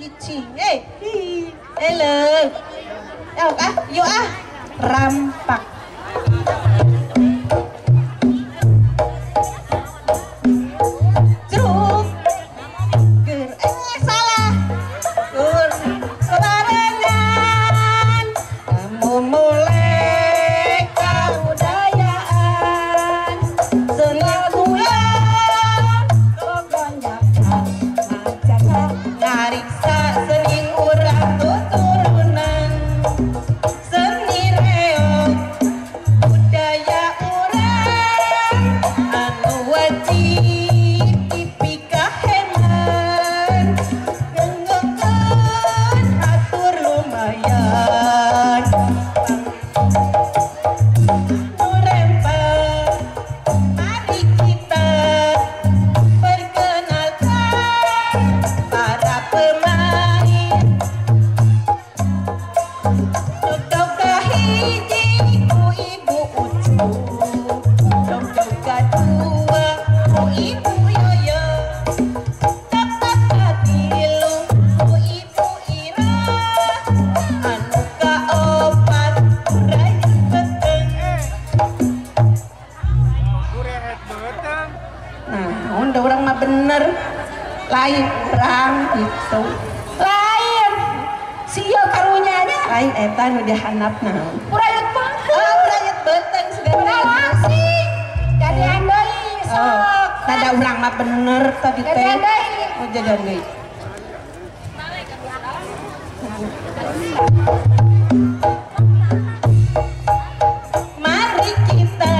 Cicing. Eleuh. Ah, yuk ah. Rampak. Jeruk. Ger salah. Gur kebarengan. Kamu mulai kebudayaan. Seni tulang kebanyakan majalah ngariksa seni urang tuturunan. Seni reog budaya urang anu wajib dipikaheman ngenggekeun hatur lumayan. Nu rempah mari kita perkenalkan para pemain. Dog kahiji ku Ibu Ucu, dog kadua ku Ibu Yoyo, dog katilu ku Ibu Ira, anu kaopat ku Rayut Beteng. Nah, udah urang mah bener, lain urang gitu. Lain. Sia karunyanya. Lain eta nu dihandap naon. Urayut banget. Oh, urayut beteng segala. Langsing. Jadian deui Oh, sok. tada urang mah bener tadi teh. Jadian deui. Oh, jadian deui. Mari kita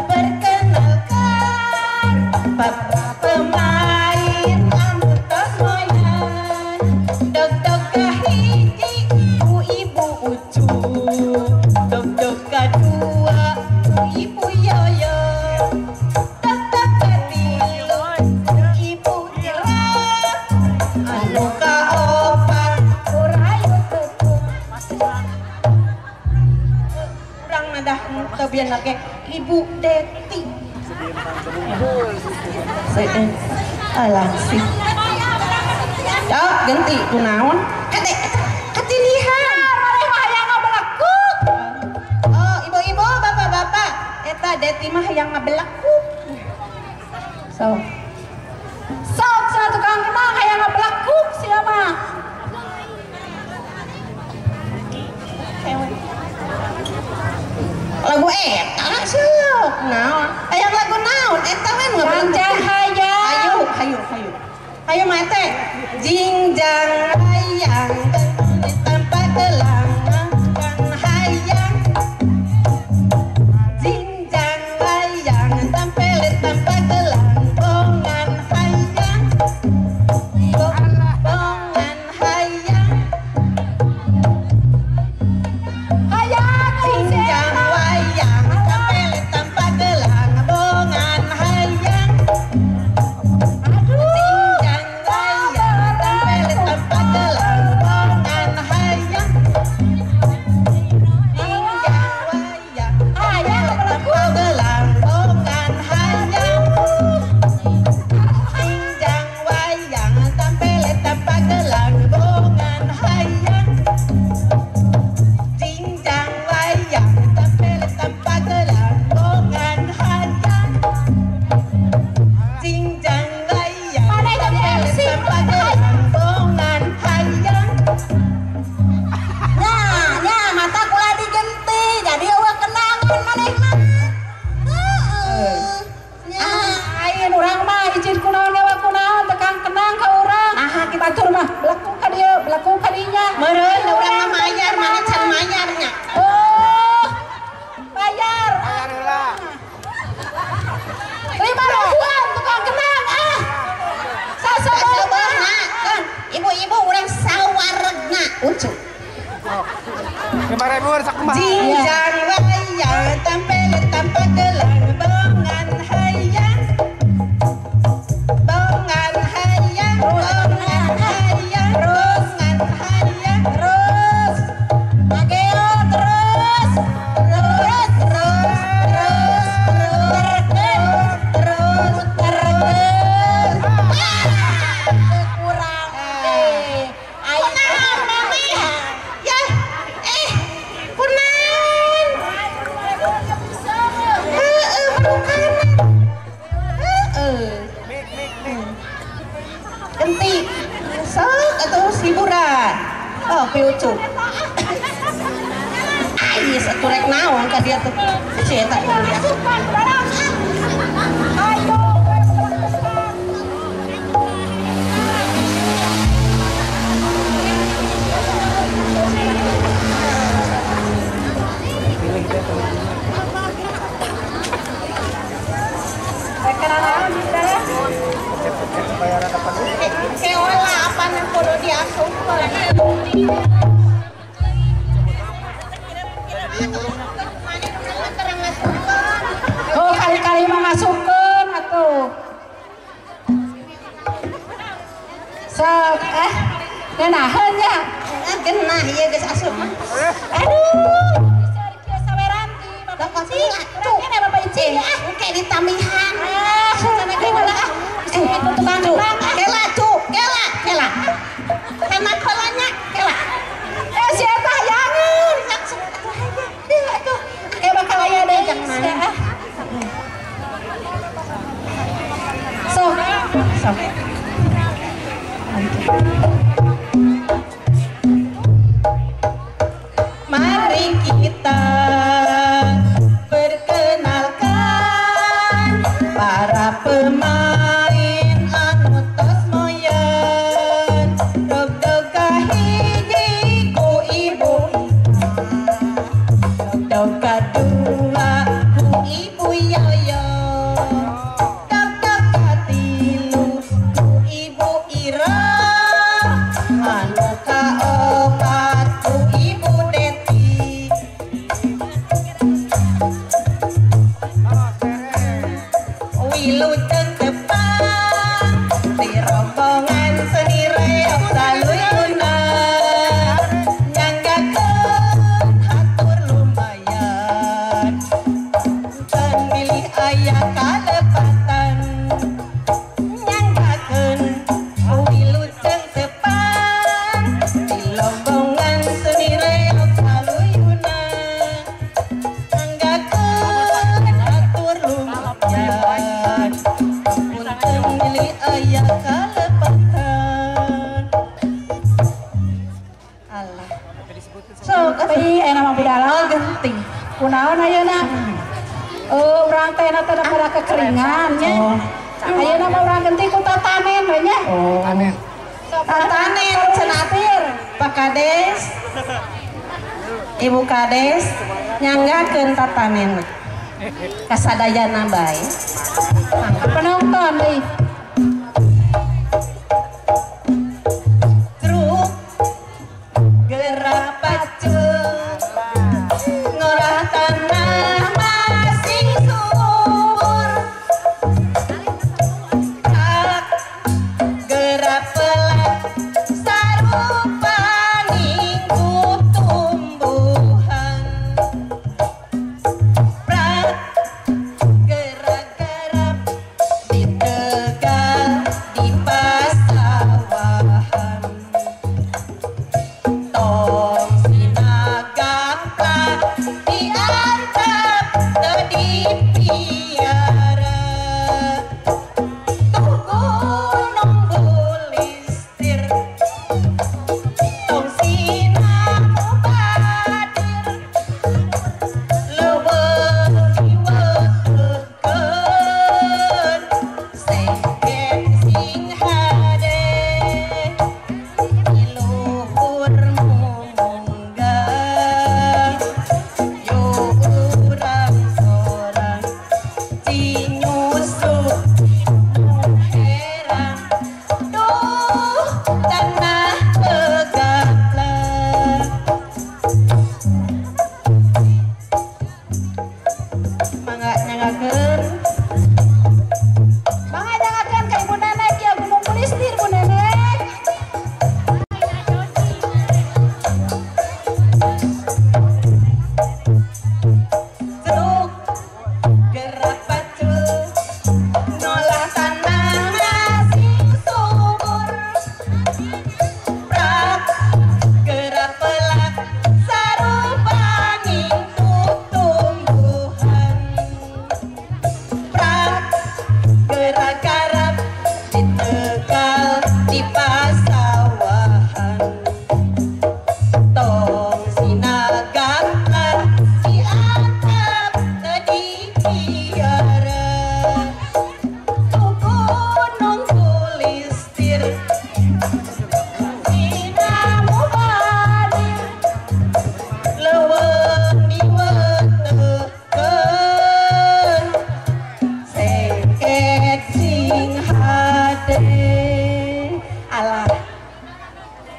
perkenalkan para pemain anu tos moyan. Dog-dog kahiji ku Ibu Ucu, dog-dog kadua ku Ibu Yoyo, dog-dog katilu ku Ibu Ira, anu kaopat Ku Rayut Beteng. Urang mah dah teu bieu ge Ibu Deti. Seueung. Alah sih. Ya, ganti kunaon? Kate katilihan. Maneh mah hayang ngabelekuk. Oh, ibu-ibu, bapak-bapak, eta Deti mah hayang ngabelekuk. So, Sok cenah tukang kenang hayang ngabelekuk sia mah. Lagu eta sok naon? Hayang lagu naon? Eta we nu ngabelekuk. Jangjang hayang. Hayu, hayu, hayu. Hayu mate. Jingjang hayang tanpa gelang makan hayang. Jingjang hayang tampelet tanpa gelang bongan hayang. Bongan hayang. Hayang Jingjang wayang tampelet tanpa gelang bongan hayang. Aduh. Jingjang wayang tampelet tanpa gelang bongan hayang. Jingjang wayang Hayang tanpa gelang bongan hayang. Jingjang wayang tampelet tanpa gelang bongan hayang. Jingjang wayang tampelet tanpa gelang bongan hayang. Jingjang wayang Mana jadi tampelet MC? tanpa gelang bongan hayang. Nya, nya mata kula digenti jadi eueuh kenangan maneh mah. Heeh. Nya, ayeuna urang mah izin kunaon ngewa kunaon tekang kenang ka urang. Naha Kita atur mah belekuk ka dieu, belekuk ka dinya. Meureun da urang mah mayar, mana can mayarnya. Oh. Bayar. Bayar heula. 5 ribuan tukang kenang ah. Sasebeurna. Sasebeurna kan ibu-ibu urang sawaregna ucu. 5 ribu sakumaha? Jingjang wayang tampelet tanpa gelang bongan hayang. Bongan hayang, bongan hayang, bongan hayang. Terus. Mageo terus. Terus, terus, terus, terus, terus, terus. Kurang. Kopi. Sok atuh hiburan. Oh, piucu. Ais atuh rek naon ka dia tuh. Si eta Ayo. Keola apa yang kudu diasupkeun. Oh, kali-kali mah ngasupkeun atuh. Sok ngeunaheun nya. Genah ieu geus asup mah. Aduh, kieu saweranti Bapak Ici. Urang Bapak Ici ah, engke ditamihan. Ah, sana kela ah. Itu tukang tukang. Kela cu, kela, kela. Kana kolanya kela. Eh si eta hayangeun. Langsung atuh hayang. Deui atuh. Eh bakal aya deui jangan. Ah. Sok, sok. Mari kita perkenalkan para pemain anu tos moyan. Dog-dog kahiji ku Ibu Ika, dog-dog kadua ku Ibu Yoyo, dog-dog katilu ku Ibu Ira, anu kaopat ku Ibu Deti. Wilujeng tepang di rombongan seni reog saluyuna, nyanggakeun hatur lumayan, punten bilih aya kalepatan. Nyanggakeun wilujeng tepang di rombongan seni reog saluyuna, nyanggakeun hatur lumayan, punten bilih aya kalepatan. Alah. Sok tapi aya nama budala genting. Kunaon ayeuna? Oh, urang teh na teh pada kekeringan nya. Ayeuna mah urang genti ku tatanen we nya. Oh. Tatanen cenah Pak Kades. Ibu Kades nyanggakeun tatanen. Kasadayana bae. Penonton deui. Truk gerak pacul ngolah tanah masing subur, tak gerak pelat sarupaning ku tumbuhan, prak gerak garap di tegalan.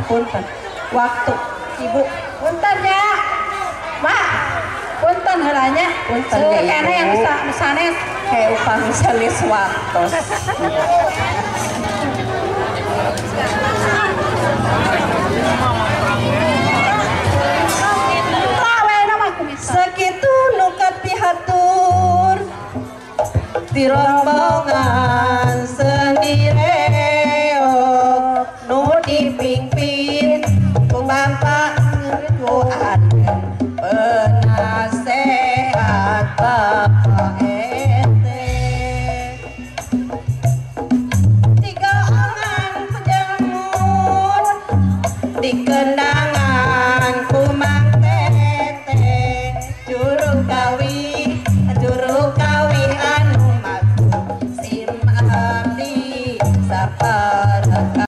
Apunten. Waktu ibu punten ya. Mak, punten heula nya. Punten ya, kene yang sanes kayak upang sanes waktos. Sakitu nu kapihatur di rombongan seni reog nu dipimpin ku Bapak Tuhan penasehat Bapak RT. Tiga orang penjemur di